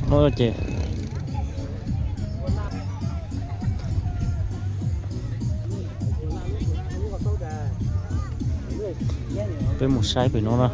No ces peb mus saib pem no na.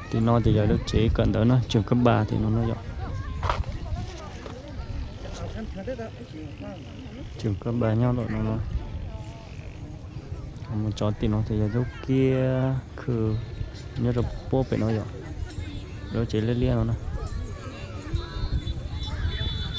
Tim no ces yog lub tsev kawm ntawv no, trường cấp ba tim no no yom. Trường cấp ba nyob rau no no. Mus tso tim no ces yog lub kiab khw nyob rau puag pem no yom. Lub tsev liab liab no na.